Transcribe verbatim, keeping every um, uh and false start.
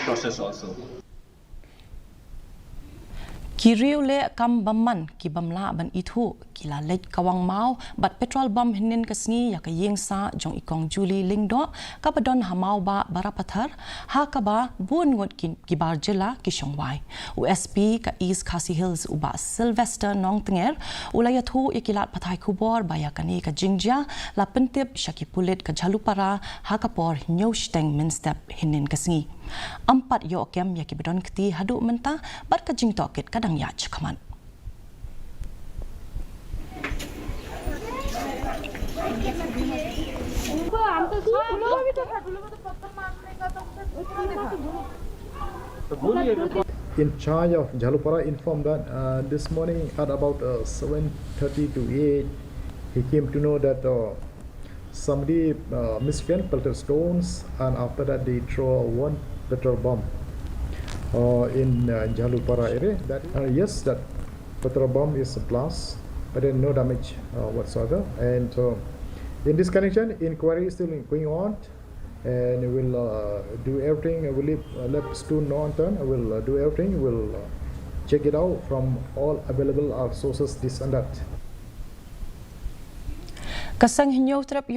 process also. Ki riewleh kam bymman ki bym lah ban ithuh ki la leit kawang maw bad petrol bom hynnin ka sngi ïa ka ïing sah jong i Kong Julie Lyngdoh kaba don ha Mawbah Barapathar, ha kaba bun ngut ki, ki bar jylla ki shong wai. U S P ka East Khasi Hills u Bah Sylvester Nongtnger u la ïathuh ïa ki lad pathai khubor ba ïa kane ka jingjia la pyntip sha ki pulit ka Jhalupara ha ka por hynñiew shiteng mynstep hynnin ka sngi. Ym pat ïoh kem ïa kiba don kti haduh mynta bad ka jingtohkit ka dang ïaid shakhmat. In charge of Jhalupara informed that uh, this morning at about uh, seven thirty to eight, he came to know that uh, somebody uh, miscreant pelted stones, and after that they throw one petrol bomb uh, in uh, Jhalupara area. That uh, yes, that petrol bomb is a blast, but then no damage uh, whatsoever. And uh, in this connection, inquiry is still going on, and we'll uh, do everything. We'll leave uh, left stone no unturned. We'll uh, do everything. We'll uh, check it out from all available uh, sources, this and that. Ka seng hynñiew trep